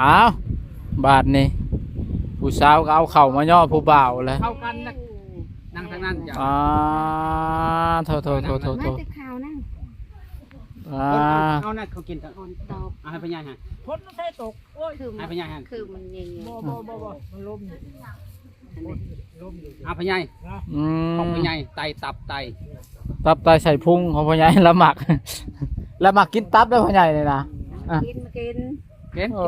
ອ້າວ ບາດນີ້ຜູ້ສາວກໍເອົາເຂົ້າມາຍໍຜູ້ບ່າວແລ້ວ ເຂົ້າກັນນະ ນັ່ງທາງນັ້ນຈົ້ະ ອ້າ ໂທໆໆໆໆ ມາແຕ່ຂ່າວນັ້ນ ອ້າ ເອົານັ້ນເຂົາກິນເຖາະ ຝົນຕົກ ເອົາໃຫ້ພະຍາຍຫັ້ນ ຝົນມັນໃສ່ຕົກ ໂອ້ຍ ໃຫ້ພະຍາຍຫັ້ນ ຄືມັນເຢັນໆ ບໍ່ໆໆໆ ມັນລົມຢູ່ ອາ ພໍ່ໃຫຍ່ ອືມ ຂອງພໍ່ໃຫຍ່ ໄຕ ຕັບ ໄຕ ຕັບ ໄຕ ໄສ້ພຸງຂອງພໍ່ໃຫຍ່ ລາວມັກ ລາວມັກກິນຕັບເດີພໍ່ໃຫຍ່ນີ້ນະ ອາ ກິນ ມາກິນ ກິນ ໂອ້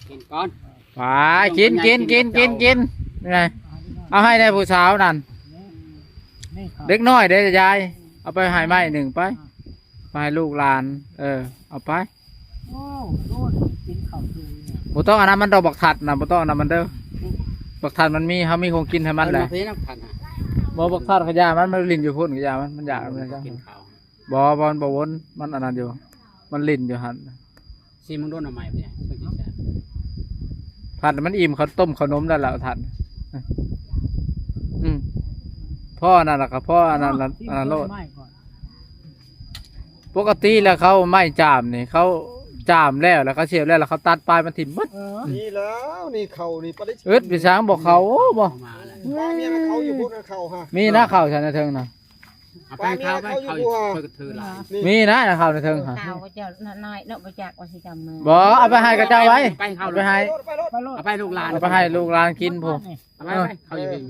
ກິນກ່ອນ ໄປ ກິນ ກິນ ກິນ ກິນ ກິນ ນີ້ ເອົາໃຫ້ແດ່ຜູ້ສາວນັ້ນ ເດັກນ້ອຍເດ້ຍາຍ ເອົາໄປໃຫ້ໄມ້ໜຶ່ງໄປ ໄປໃຫ້ລູກຫຼານ ເອີ ເອົາໄປ ໂອ້ ໂດນ ກິນເຂົ້າຄື ບໍ່ຕ້ອງອັນນັ້ນມັນດອກ ບັກທັດນະ ບໍ່ຕ້ອງອັນນັ້ນມັນເດີ ບັກທັດມັນມີ ເຮົາມີຂອງກິນໃຫ້ມັນແຫຼະ ເອົາມາເພນຳທັດນະ ບໍ່ ບັກທັດກະຢ່າມັນ ມັນຫຼິ້ນຢູ່ພຸ້ນກະຢ່າມັນ ມັນຢາກ ມັນຢາກ ກິນເຂົ້າ ບໍ່ ບໍ່ ມັນບໍ່ວົນ ມັນອັນນັ້ນຢູ່ ມັນຫຼິ້ນຢູ່ຫັ້ນ ຊີມເບິ່ງດູໜໍ່ໄມ້ເປັນຫຍັງ ຄືຊິແຊບ ພັດມັນອີ່ມເຂົ້າຕົ້ມເຂົ້າໜົມແລ້ວລະທັດ ອືມ ພໍອັນນັ້ນລະກະພໍອັນນັ້ນລະ ອັນນັ້ນໂລດ ປົກກະຕິແລ້ວເຂົາໄມ້ຈາມນີ້ ເຂົາຈາມແລ້ວ ແລ້ວເຂົາສຽບແລ້ວ ແລ້ວເຂົາຕັດປາຍມັນຖິ້ມເບິດ ເອີ ນີ້ແລ້ວ ນີ້ເຂົ້ານີ້ປານໃດ ອຶດໄປຊ່າງບໍ່ເຂົ້າ ໂອ້ ບໍ່ ມາແລ້ວ ວ່າເມຍເຂົາຢູ່ພຸ້ນເຂົາຫະ ມີນະເຂົ້າຊັ້ນນະເທິງນະ ເອົາໄປເຂົ້າໄປ ເຂົາຢູ່ ເຂົາຢູ່ ຂ້ອຍກໍຖືຫຼາຍ ນີ້ ມີນະເຂົ້າໃນເທິງຫະ ເຂົາເຈົ້ານ້ອຍເນາະ ບໍ່ຈັກວ່າຊິຈຳມາ ບໍ່ ເອົາໄປໃຫ້ເຂົາເຈົ້າໄວ້ ໄປເຂົ້າ ເອົາໄປໃຫ້ ໄປໂລດ ໄປໂລດ ເອົາໄປໃຫ້ລູກຫຼານ ເອົາໄປໃຫ້ລູກຫຼານກິນພຸ້ນ ເອົາໄປ ເອີ ເຂົາຢູ່ພີ້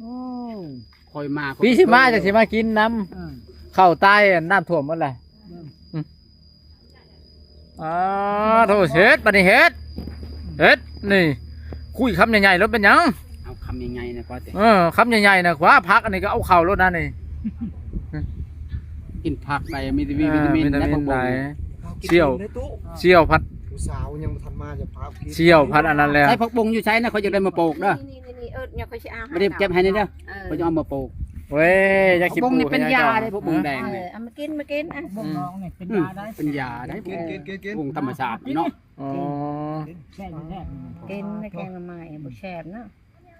ໂອ້ ຂ້ອຍມາ ປີຊິມາຈະຊິມາກິນນຳ ເອີ ເຂົ້າຕາຍ ນ້ຳຖ້ວມໝົດແຫຼະ ອືມ ອືມ ອາ ໂທ ເຮັດ ບາດນີ້ເຮັດ ເຮັດ ນີ້ ຄຸຍຄຳໃຫຍ່ໆໂລດ ເປັນຫຍັງ ເອົາຄຳໃຫຍ່ໆນະກວ່າຕິ ເອີ ຄຳໃຫຍ່ໆນະກວ່າ ຜັກອັນນີ້ກໍເອົາເຂົ້າໂລດນະນີ້ ກິນຜັກໄດ້ ມີແຕ່ ເອີ ວິຕາມິນ ວິຕາມິນ ນະ ໄດ້ ຜັກບົງ ສ່ຽວ ສ່ຽວພັດ ຜູ້ສາວຍັງບໍ່ທັນມາ ຈະພາກິນ ສ່ຽວພັດອັນນັ້ນແລ້ວ ໃສ່ຜັກບົງຢູ່ໃສນະ ຂ້ອຍຢາກໄດ້ມາປູກເດີ ນີ້ໆໆ ເອີ ຂ້ອຍຊິເອົາໃຫ້ ບໍ່ໄດ້ເກັບໃຫ້ນີ້ເດີ ເອີ ຂ້ອຍຈະເອົາມາປູກ ເວີຍ ຢາກຊິປູກ ເປັນຢາເດ້ ພວກບົງແດງ ເອີ ເອົາມາກິນ ມາກິນ ອະ ບົງໜອງນີ້ເປັນຢາໄດ໋ ເປັນຢາໄດ໋ ກິນໆໆໆ ບົງທຳມະຊາດເນາະ ອໍ ກິນ ແຊບ ກິນແກງໜໍ່ໄມ້ ບໍ່ແຊບເນາະ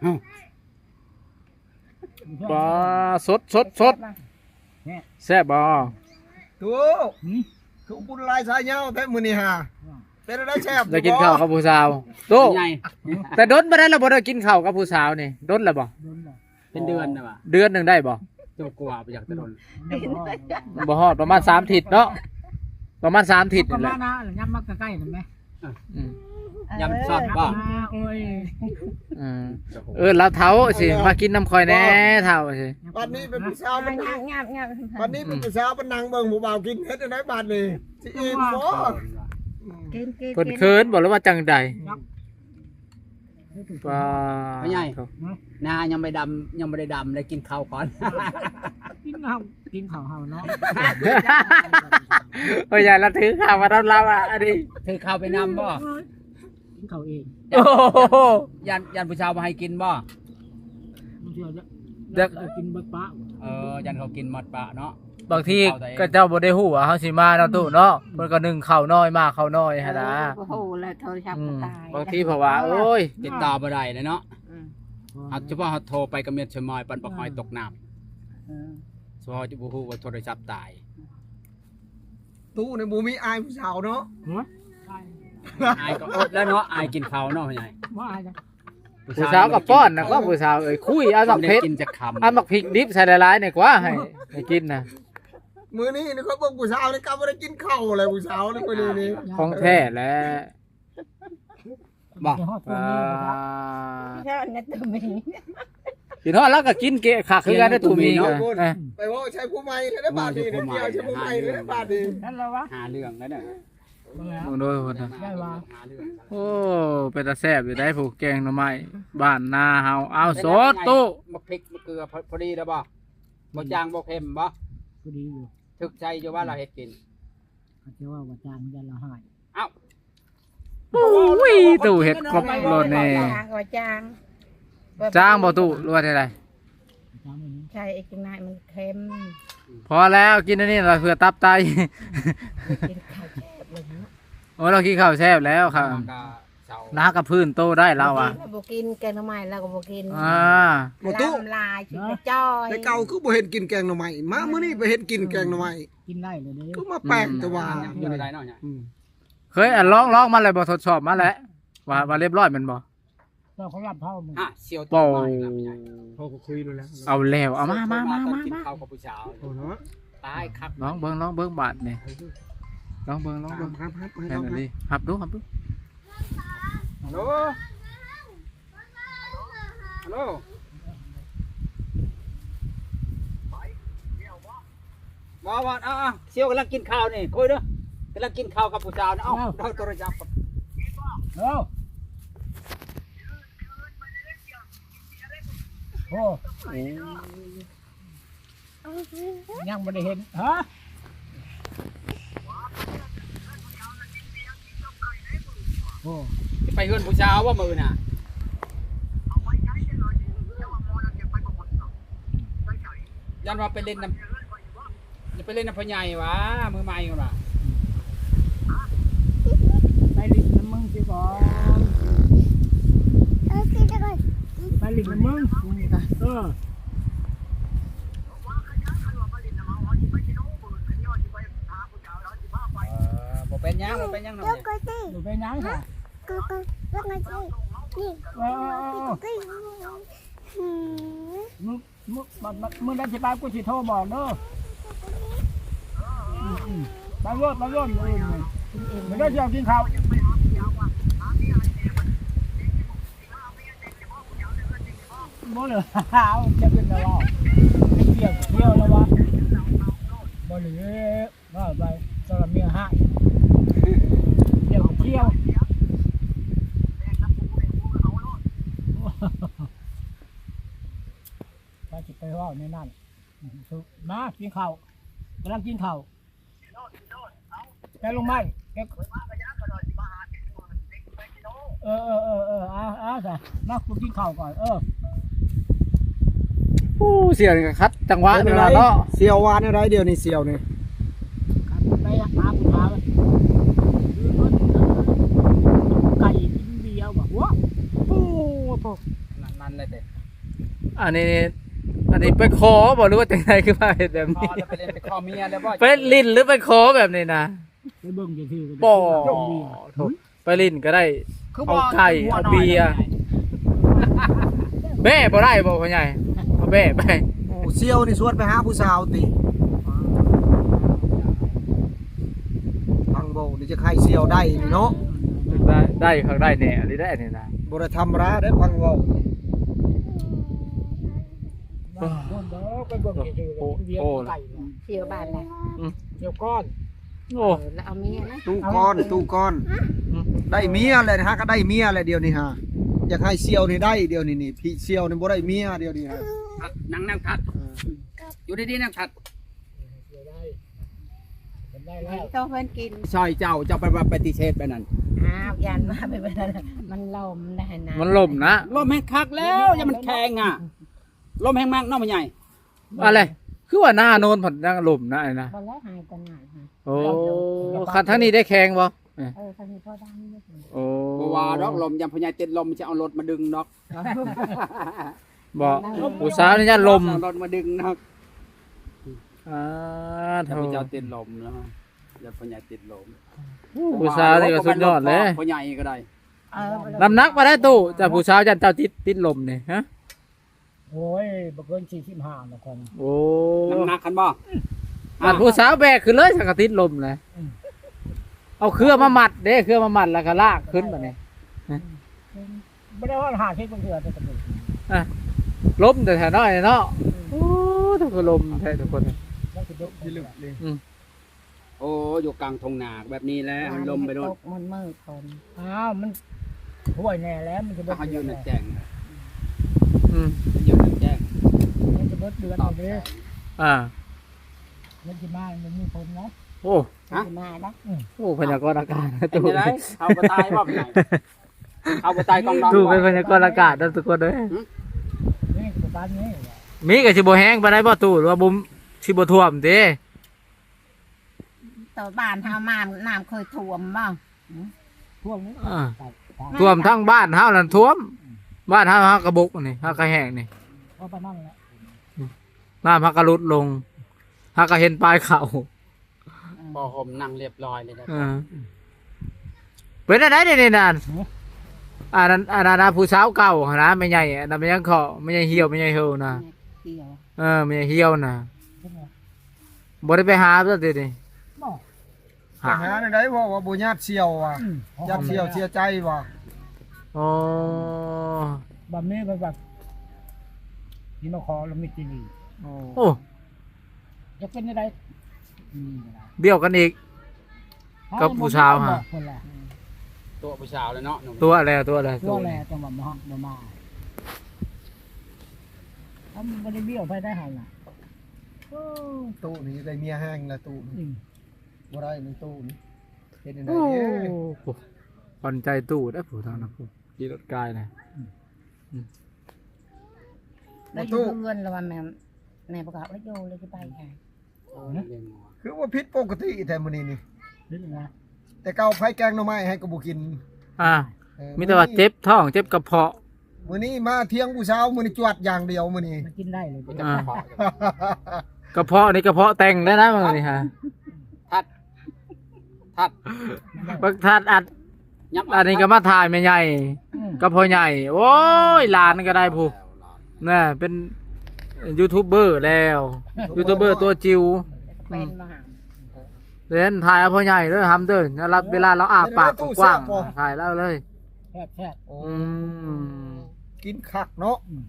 ເອົ້າ ປາ ສົດໆໆ ແຊບບໍ່? ໂຕ ຫື? ຄືບຸນຫຼາຍສາຍຍາວແທ້ມື້ນີ້ຫາ ເປັນໄດແຊບ ໄດ້ກິນເຂົ້າກັບຜູ້ສາວ ໂຕ ແຕ່ດົນປານໃດລະບໍ່ໄດ້ກິນເຂົ້າກັບຜູ້ສາວນີ້ ດົນລະບໍ່? ເປັນເດືອນນະຫວາ ເດືອນໜຶ່ງໄດ້ບໍ່? ຈົນກວ່າບໍ່ຢາກແຕ່ດົນ ບໍ່ຮອດ ປະມານສາມທິດເນາະ ປະມານສາມທິດນີ້ແຫຼະ ມານະ ຍາມມາໃກ້ໆນັ້ນແມ ອືມ ຍາມຊອດບໍ່? ໂອ້ຍ ເອີ ເອີ ລາວເຖົ້າຊິມາກິນນຳຂ້ອຍແດ່ເຖົ້າຊິ ບັດນີ້ເປັນຜູ້ສາວມັນ ຍາບໆໆ ບັດນີ້ເປັນຜູ້ສາວມັນນັ່ງເບິ່ງຜູ້ບ່າວກິນ ເຮັດຈັ່ງໃດບັດນີ້ ຊິອີ່ມບໍ່? ກິນໆໆ ເພິ່ນເຂີນບໍ່ ຫຼືວ່າຈັ່ງໃດ? ປ້າ ພໍ່ໃຫຍ່ ນາຍັງບໍ່ໄດ້ດຳ ຍັງບໍ່ໄດ້ດຳ ໄດ້ກິນເຂົ້າກ່ອນ ກິນເຂົ້າ ກິນເຂົ້າເຮົາເນາະ ໂອ້ຍ ຢ່າລະຖືເຂົ້າມານຳລາວອະ ອັນນີ້ ຖືເຂົ້າໄປນຳບໍ່? ກິນເຂົ້າເອງ ໂອ້ໂຫ ຢ້ານ ຢ້ານຜູ້ສາວບໍ່ໃຫ້ກິນບໍ່? ມັນຊິວ່າ ຢາກ ຢາກກິນໝົດປະ ເອີ ຢ້ານເຂົາກິນໝົດປະເນາະ ບາງທີເຂົາເຈົ້າບໍ່ໄດ້ຮູ້ວ່າເຮົາຊິມາເນາະ ອືມ ຕູ້ເນາະ ເພິ່ນກໍໜຶ້ງເຂົ້ານ້ອຍ ມາເຂົ້ານ້ອຍຫັ້ນນະ ເອີ ບໍ່ຮູ້ແລ້ວໂທລະສັບ ອືມ ກໍຕາຍ ບາງທີເພິ່ນວ່າ ໂອ້ຍ ຕິດຕໍ່ບໍ່ໄດ້ເລີຍເນາະ ອືມ ເຮົາ ສະເພາະເຮົາໂທໄປກໍມີແຕ່ໝາຍປານບັກຫອຍ ອືມ ຕົກນ້ຳ ເອີ ສະເພາະຈະບໍ່ຮູ້ວ່າໂທລະສັບຕາຍ ຕູ້ນີ້ບໍ່ມີອາຍຜູ້ສາວເນາະ ຫື? ອາຍກໍອົດແລ້ວເນາະ ອາຍກິນເຂົ້າເນາະ ພໍ່ໃຫຍ່ ບໍ່ອາຍ ຜູ້ສາວກໍປ້ອນນະ ກໍຜູ້ສາວເອີຍ ຄຸຍເອົາໝາກເຜັດ ເອົາໝາກພິກດິບໃສ່ຫຼາຍໆນີ້ກວ່າ ໃຫ້ ໃຫ້ກິນນະ ມື້ນີ້ນີ້ຂ້ອຍເບິ່ງຜູ້ສາວນີ້ກໍບໍ່ໄດ້ກິນເຂົ້າແລ້ວ ຜູ້ສາວນີ້ມື້ນີ້ນີ້ ຂອງແທ້ແຫຼະ ບໍ່ ອ່າ ກິນຮອດລາວກໍກິນເກະຄັກຄືກັນເດ້ ຕູມີກໍ ໄປເວົ້າໃສ່ຜູ້ໃໝ່ແລ້ວບາດນີ້ ໄປເວົ້າໃສ່ຜູ້ໃໝ່ແລ້ວບາດນີ້ ນັ້ນລະວະ ຫາເລື່ອງແລ້ວເດີ ເບິ່ງໂດຍເພິ່ນນະ ໄດ້ວ່າ ໂອ້ ເປັນຕາແຊບຢູ່ໄດ໋ ຜູ້ແກງໜໍ່ໄມ້ບ້ານນາເຮົາ ເອົາ ສົດຕູ້ ໝາກພິກ ໝາກເກືອ ພໍ ພໍດີແລ້ວບໍ່? ບໍ່ຈາງບໍ່ເຄັມບໍ່? ພໍດີຢູ່ ຖືກໃຈຢູ່ວ່າລາວເຮັດກິນ ເຂົາຈະວ່າບໍ່ຈາງ ຢ້ານລາວຮ້າຍ ເອົ້າ ໂອ້ຍ ຕູ້ເຮັດຄົບໂລດແນ່ ຈາງບໍ່ຕູ້ ຫຼືວ່າແນວໃດ? ຈາງ ໃສ່ອີກຈັກໜ້ອຍມັນເຄັມ ພໍແລ້ວ ກິນອັນນີ້ລະເພື່ອຕັບໄຕ ກິນເຂົ້າແຊບເລີຍເນາະ ໂອ້ ລາວກິນເຂົ້າແຊບແລ້ວ ເຂົ້າ ເຂົ້າກໍ ນາກະພື້ນໂຕໄດ້ລາວວ່າ ບໍ່ກິນ ບໍ່ກິນແກງໜໍ່ໄມ້ ລາວກໍບໍ່ກິນ ອ່າ ບໍ່ຕູ້ ລາຍຊິກະຈ່ອຍ ແຕ່ເກົ່າຄືບໍ່ເຫັນກິນແກງໜໍ່ໄມ້ ມາມື້ນີ້ໄປເຫັນກິນແກງໜໍ່ໄມ້ ກິນໄດ້ເລີຍເດ້ ຄືມາແປກແຕ່ວ່າ ອືມ ມື້ນີ້ ອືມ ເຄີຍ ອັນ ລອງ ລອງມາແລ້ວບໍ່ ທົດສອບມາແລ້ວ ວ່າ ວ່າລຽບຮ້ອຍແມ່ນບໍ່? ເຈົ້າກໍລັບເຮົາ ອ່ະ ສ່ຽວ ໂປ້ ຕິດມາອີກແລ້ວ ພໍ່ກໍຄຸຍໂລດແລ້ວ ເອົາແລ້ວ ເອົາມາ ມາ ມາ ມາ ກິນເຂົ້າກັບຜູ້ສາວ ໂອ້ເນາະ ຕາຍຄັກ ລອງເບິ່ງ ລອງເບິ່ງບາດນີ້ ລອງເບິ່ງ ລອງເບິ່ງ ຮັບ ຮັບ ຮັບ ແມ່ນອີ່ຫຼີ ຮັບດູ ຮັບດູ ຮັລໂຫຼ ຮັລໂຫຼ ບໍ່ ບໍ່ ອ່າ ສ່ຽວກຳລັງກິນເຂົ້ານີ້ ຄຸຍເດີ ກຳລັງກິນເຂົ້າກັບຜູ້ສາວນີ້ ເອົ້າ ເອົາ ເອົາໂທລະສັບ ເອົາ ໂອ້ ໂອ້ ຍັງບໍ່ໄດ້ເຫັນ ຮະ ໂອ້ ຊິໄປເຮືອນຜູ້ສາວບໍ່ມື້ໜ້າ? ຢ້ານວ່າໄປຫຼິ້ນນຳ ຢ່າໄປຫຼິ້ນນຳພໍ່ໃຫຍ່ຫວາ ມືໃໝ່ຫວາ ໄປຫຼິ້ນນຳມຶງຊິກ່ອນ ໄປຫຼິ້ນນຳມຶງ ເອີ ບໍ່ເປັນຫຍັງ ບໍ່ເປັນຫຍັງ ບໍ່ເປັນຫຍັງ ເອີ ມື້ ມື້ ມື້ໃດຊິໄປ ກູຊິໂທບອກເດີ ອືມ ໄປໂລດ ໄປໂລດ ມື້ອື່ນ ມື້ອື່ນຊິເອົາກິນເຂົ້າ ບໍ່ເລີຍ ເອົາຈັກເປັນແລ້ວ ເອົາ ໄປທ່ຽວ ທ່ຽວແລ້ວວ່າ ບໍ່ເລີຍ ເວົ້າໄປ ສຳລັບເມຍຮ້າຍ ທ່ຽວ ທ່ຽວ ວ່າຊິໄປເວົ້າແນວນັ້ນ ມາກິນເຂົ້າ ກຳລັງກິນເຂົ້າ ແກະລົງໄມ້ ແກະ ເອີ ເອີ ເອີ ເອີ ເອົາ ເອົາຊະ ມາ ກູກິນເຂົ້າກ່ອນ ເອີ ໂອ້ ສ່ຽວນີ້ກໍຂັດຈັງຫວະ ເປັນແນວໃດ ເນາະ ສ່ຽວວ່າແນວໃດ ດຽວນີ້ສ່ຽວນີ້ ຄັນໄປຫາຜູ້ສາວ ໄກ່ກິນເບຍ ວ່າ ໂອ້ ໂອ້ ນັ້ນ ນັ້ນແຫຼະເດ້ ອັນນີ້ ອັນນີ້ໄປຂໍບໍ່ ຫຼືວ່າຈັ່ງໃດ ຄືວ່າເຮັດແບບນີ້ ຂໍແລ້ວໄປຫຼິ້ນ ໄປຂໍເມຍແລ້ວບໍ່ ໄປຫຼິ້ນ ຫຼືໄປຂໍແບບນີ້ນະ ໄປເບິ່ງຊື່ໆ ບໍ່ ໂທ້ ໄປຫຼິ້ນກໍໄດ້ ຄື ເອົາໄກ່ ເອົາເບຍ ແບ້ບໍ່ໄດ້ບໍ່ພໍ່ໃຫຍ່ ເອົາແບ້ໄປ ໂອ້ ສ່ຽວນີ້ຊວນໄປຫາຜູ້ສາວຕິ ຟັງເວົ້ານີ້ຈະໃຫ້ສ່ຽວໄດ້ນີ້ເນາະ ໄດ້ ໄດ້ຄັກໄດ້ແນ່ ອັນນີ້ໄດ້ນີ້ນະ ບໍ່ໄດ້ທຳມະດາເດ້ ຟັງເວົ້ານີ້ ໂອ້ ໂອ້ ສ່ຽວບ້ານນະ ອືມ ສ່ຽວກ້ອນ ໂອ້ ເອີ ລະເອົາເມຍນະ ຕູ້ກ້ອນ ຕູ້ກ້ອນ ອືມ ໄດ້ເມຍແລ້ວ ຫາກໍໄດ້ເມຍແລ້ວ ດຽວນີ້ຫາ ຢາກໃຫ້ສ່ຽວນີ້ໄດ້ ດຽວນີ້ນີ້ ພີ່ສ່ຽວນີ້ບໍ່ໄດ້ເມຍ ດຽວນີ້ຫາ ນັ່ງ ນັ່ງທັດ ເອີ ຢູ່ດີໆ ນັ່ງທັດ ເອີ ເອົາເພິ່ນກິນ ຊ່ອຍເຈົ້າ ເຈົ້າໄປວ່າປະຕິເສດໄປນັ້ນ ອ້າວ ຢ້ານວ່າໄປແບບນັ້ນ ມັນລົມໄດ້ນະ ມັນລົມນະ ລົມແຮງຄັກແລ້ວ ຢ່າມັນແຂງອະ ລົມແຮງມາກເນາະ ພໍ່ໃຫຍ່ ອະໄລ ຄືວ່າໜ້າໂນນພັດຍັງລົມນະ ອັນນະ ບໍ່ແລ້ວ ຫາຍຕະໜາດ ໂອ້ ຄັນທາງນີ້ໄດ້ແຂງບໍ່? ເອີ ຄັນນີ້ພໍດັງຢູ່ ໂອ້ ບໍ່ວ່າດອກ ລົມ ຢ້ານພໍ່ໃຫຍ່ຕິດລົມ ຊິເອົາລົດມາດຶງດອກ ບໍ່ ຜູ້ສາວນີ້ຢ້ານລົມ ເອົາລົດມາດຶງດອກ ອ່າ ໂທ້ ເຈົ້າຕິດລົມເນາະ ຢ້ານພໍ່ໃຫຍ່ຕິດລົມ ຜູ້ສາວນີ້ກໍສຸດຍອດແຫຼະ ພໍ່ໃຫຍ່ກໍໄດ້ ເອີ ນ້ຳໜັກປານໃດຕູ້ ເຈົ້າ ຜູ້ສາວຢ້ານເຈົ້າຕິດ ຕິດລົມນີ້ ຮະ? ໂອ້ຍ ບໍ່ເກີນສີ່ສິບຫ້ານະຄັນ ໂອ້ ນ້ຳໜັກຄັນບໍ່ ອືມ ບາດຜູ້ສາວແບກຂຶ້ນເລີຍ ສັງກະຕິດລົມແຫຼະ ອືມ ເອົາເຄືອມາມັດເດ້ ເຄືອມາມັດແລ້ວກໍລາກຂຶ້ນບາດນີ້ ອືມ ບໍ່ໄດ້ຮອດຫ້າສິບເທື່ອ ແຕ່ກະຕິດ ອ່ະ ລົມແທ້ໆ ນ້ອຍເນາະ ອືມ ໂອ້ ທຸກຄົນ ລົມແທ້ທຸກຄົນ ມັນຊິເດັດ ອືມ ໂອ້ ຢູ່ກາງທົ່ງນາແບບນີ້ແຫຼະ ມັນລົມໄປໂລດ ມັນມືດກ່ອນ ອ້າວ ມັນຫ້ວຍແນ່ແລ້ວ ມັນຊິເບິດ ເຮົາຢູ່ໃນແຈ້ງ ອືມ ຢູ່ໃນແຈ້ງ ມັນຊິເບິດເດືອນເດ້ ອ່າ ມັນຊິມາ ມັນມີຝົນນະ ໂອ້ ຮະ ມັນຊິມານະ ອືມ ໂອ້ ພະຍາກອນອາກາດ ເປັນຈັ່ງໃດ ເຮົາບໍ່ຕາຍບໍ່ ເຮົາບໍ່ຕາຍກອງດອງ ຕູ້ເປັນພະຍາກອນອາກາດນະທຸກຄົນເອີຍ ຫື ນີ້ກໍປານນີ້ ມີກໍຊິບໍ່ແຮງປານໃດບໍ່ຕູ້ ຫຼືວ່າບໍ່ ຊິບໍ່ຖ້ວມຕິ? ແຕ່ບ້ານເຮົາມາ ນ້ຳເຄີຍຖ້ວມບໍ່? ອືມ ຖ້ວມນີ້ ອ່າ ຖ້ວມທັງບ້ານເຮົານັ້ນຖ້ວມ. ບ້ານເຮົາ ເຮົາກະບົກນີ້ ເຮົາກະແຫ້ງນີ້ ກໍປະມານນັ້ນແຫຼະ. ນ້ຳເຮົາກະຫຼຸດລົງ ເຮົາກະເຫັນປາຍເຂົ້າ. ຜ້າຫົ່ມນັ່ງລຽບລ້ອຍເລີຍນະ. ເອີ ເປັນອັນໃດເດນີ້ນະ? ອັນນັ້ນ ອັນນັ້ນນະ ຜູ້ສາວເກົ່າຫັ້ນນະ ແມ່ໃຫຍ່ ອັນນັ້ນແມ່ນຫຍັງເຄາະ ແມ່ໃຫຍ່ຫ່ຽວ ແມ່ໃຫຍ່ເຫີນະ. ແມ່ໃຫຍ່ຫ່ຽວ ເອີ ແມ່ໃຫຍ່ຫ່ຽວນະ. ເປັນຫຍັງ? ບໍ່ໄດ້ໄປຫາເພິ່ນຕິນີ້? ບໍ່ ຫາ ໄປຫາແນວໃດ ເວົ້າວ່າບໍ່ຍາດສ່ຽວວ່າ ອືມ ຍາດສ່ຽວເສຍໃຈວ່າ. ອໍ ບາດນີ້ເພິ່ນວ່າຊິມາຂໍລະມິດທີ່ນີ້. ໂອ້ ໂອ້ ຈະເປັນຈັ່ງໃດ? ອືມ ບ້ຽວກັນອີກ ກັບຜູ້ສາວຫາ ຕົວະຜູ້ສາວແລ້ວເນາະ. ຕົວະແລ້ວ ຕົວະແລ້ວ ຕົວະແລ້ວ ຈັ່ງວ່າບໍ່ຮັກບໍ່ມາ. ເຮົາບໍ່ໄດ້ບ້ຽວໃຜໄດ້ຫັ້ນນະ. ໂອ້ ຕູ້ນີ້ໄດ້ເມຍແຮງລະຕູ້ນີ້. ອືມ ບໍ່ໄດ້ນຳຕູ້ນີ້ ເຮັດແນວໃດເດ້? ໂອ້ ຂວັນໃຈຕູ້ເດ້ຜູ້ທາງນັ້ນຜູ້ ຂີ່ລົດກາຍນະ. ອືມ ອືມ ແລ້ວຢູ່ເຮືອນລະວ່າແມ່ ແມ່ບໍ່ກະວ່າຢູ່ ແລ້ວຊິໄປໃສ? ຄືວ່າຜິດປົກກະຕິແທ້ມື້ນີ້ນີ້. ຜິດຫຍັງ? ແຕ່ເກົ່າໃຜແກງໜໍ່ໄມ້ໃຫ້ກໍບໍ່ກິນ. ອ່າ ເອີ ມີແຕ່ວ່າເຈັບທ້ອງ ເຈັບກະເພາະ. ມື້ນີ້ມາຖຽງຜູ້ສາວ ມື້ນີ້ຈວດຢ່າງດຽວມື້ນີ້ ມາກິນໄດ້ເລີຍ. ອ່າ ກະເພາະນີ້ກະເພາະແຕ່ງໄດ້ນະມື້ນີ້ຫາ ທັດ ທັດ ບັກທັດອັດ ອັນນີ້ກໍມາຖ່າຍແມ່ໃຫຍ່ ອືມ ກັບພໍ່ໃຫຍ່. ໂອ້ຍ ຫຼານກໍໄດ້ຜູ້ ນະ ເປັນຢູທູບເບີແລ້ວ ຢູທູບເບີຕົວຈິວ. ເປັນບໍ່ຫາ ເຫັນ ຖ່າຍເອົາພໍ່ໃຫຍ່ເດີ ຫຳເດີ ເວລາລາວອ້າປາກກວ້າງໆ ຖ່າຍລາວເລີຍ. ແຊບໆ ໂອ້ ອືມ ກິນຄັກເນາະ. ອືມ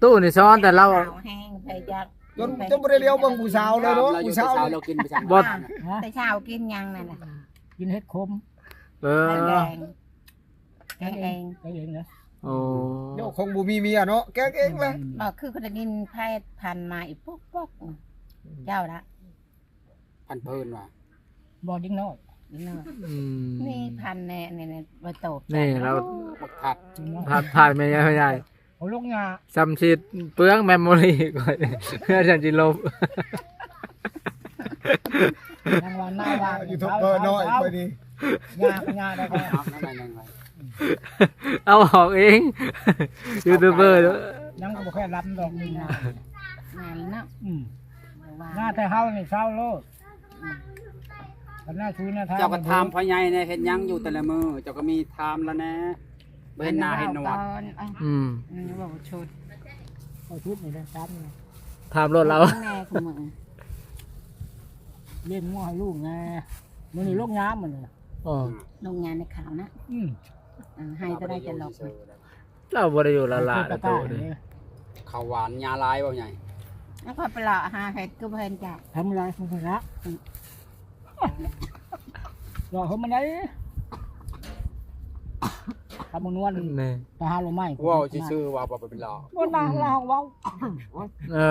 ຕູ້ນີ້ສອນແຕ່ລາວ ແຮງ ໃຜຢາກ ຈົນ ຈົນບໍ່ໄດ້ລຽວເບິ່ງຜູ້ສາວເລີຍເນາະ. ຜູ້ສາວ ຜູ້ສາວລາວກິນໄປຈັ່ງ ບໍ່ ແຕ່ເຊົ້າກິນຫຍັງນັ້ນນະ? ກິນເຫັດຂົມ. ເອີ ແກງ ແກງເອງ ແກງເອງນະ. ໂອ້ ໂຍ ຄົງບໍ່ມີເມຍເນາະ ແກງເອງແຫຼະ. ອືມ ບໍ່ ຄືໄດ້ຍິນໃຜຜ່ານມາອີກ ປົກໆ ເຈົ້າລະ ພັນເພີນວ່າ ບໍ່ ເດັກນ້ອຍ ເດັກນ້ອຍ. ອືມ ນີ້ພັນແນ່ ນີ້ ນີ້ ບໍ່ໂຕ ນີ້ລາວ ບັກທັດ ທັດຖ່າຍແມ່ໃຫຍ່ ເອົາລົງຫຍ້າ ຊ່ຳຊິເປືອງເມມໂມຣີຂ້ອຍ ເພື່ອຈະຊິລົບ. ຍັງວ່າໜ້າວ່າງ ຢູທູບເບີນ້ອຍຂ້ອຍນີ້ ຫຍ້າ ຫຍ້າໄດ້ ເອົາອອກເອງ ຢູທູບເບີ ຍັງບໍ່ຄ່ອຍລຳດອກນີ້ນະ. ແມ່ນເນາະ ອືມ ວ່າ ໜ້າແຕ່ເຮົານີ້ເຊົາໂລດ. ອືມ ຄັນໜ້າຊູໜ້າທາງ ເຈົ້າກໍຖາມພໍ່ໃຫຍ່ແດ່ ເຮັດຫຍັງຢູ່ແຕ່ລະມື້ ເຈົ້າກໍມີຖາມລະແດ່ ບໍ່ເຫັນໜ້າເຫັນໜວດ. ອືມ ອືມ ເວົ້າຊຸດ ເອົາຊຸດນີ້ແຫຼະ ຖາມນີ້ ຖາມໂລດລາວ ແມ່ຂອງມຶງ ລ້ຽງງົວໃຫ້ລູກແດ່. ມື້ນີ້ລົງຍາມມື້ນີ້ ອໍ ລົງຍາມໃນເຂົ້ານະ. ອືມ ເອີ ໃຫ້ກໍໄດ້ຈະລັອກ ລາວບໍ່ໄດ້ຢູ່ລະລະ ເອີ ລະໂຕນີ້ ເຂົ້າຫວານຫຍ້າຫຼາຍບໍ່ໃຫຍ່? ແລ້ວຂ້ອຍໄປເລາະຫາເຫັດຄືບໍ່ເຫັນເຈົ້າ. ທຳລາຍຄົນຊະນະ ເລາະເຮົາມາໄດ້ ຄຳມະນວນ ນີ້ ໄປຫາໂລໄມ້ ເວົ້າຊື່ໆ ວ່າບໍ່ໄປເລາະ ບໍ່ນາ ລາວເວົ້າ. ເອີ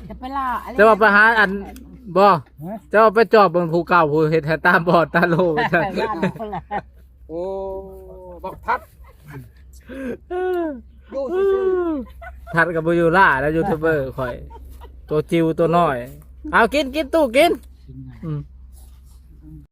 ຈະໄປເລາະ ແຕ່ວ່າໄປຫາອັນ ບໍ່ ຈະໄປຈອບເບິ່ງຜູ້ເກົ່າ ຜູ້ເຮັດໃຫ້ຕາບອດຕາໂລ ວ່າຊັ້ນ. ໂອ້ ບັກທັດ ຢູ່ຊື່ໆ ທັດກໍບໍ່ຢູ່ຫຼ້າແລ້ວ ຢູທູບເບີຂ້ອຍ ຕົວຈິວຕົວນ້ອຍ. ເອົາ ກິນ ກິນ ຕູ້ ກິນ ອືມ.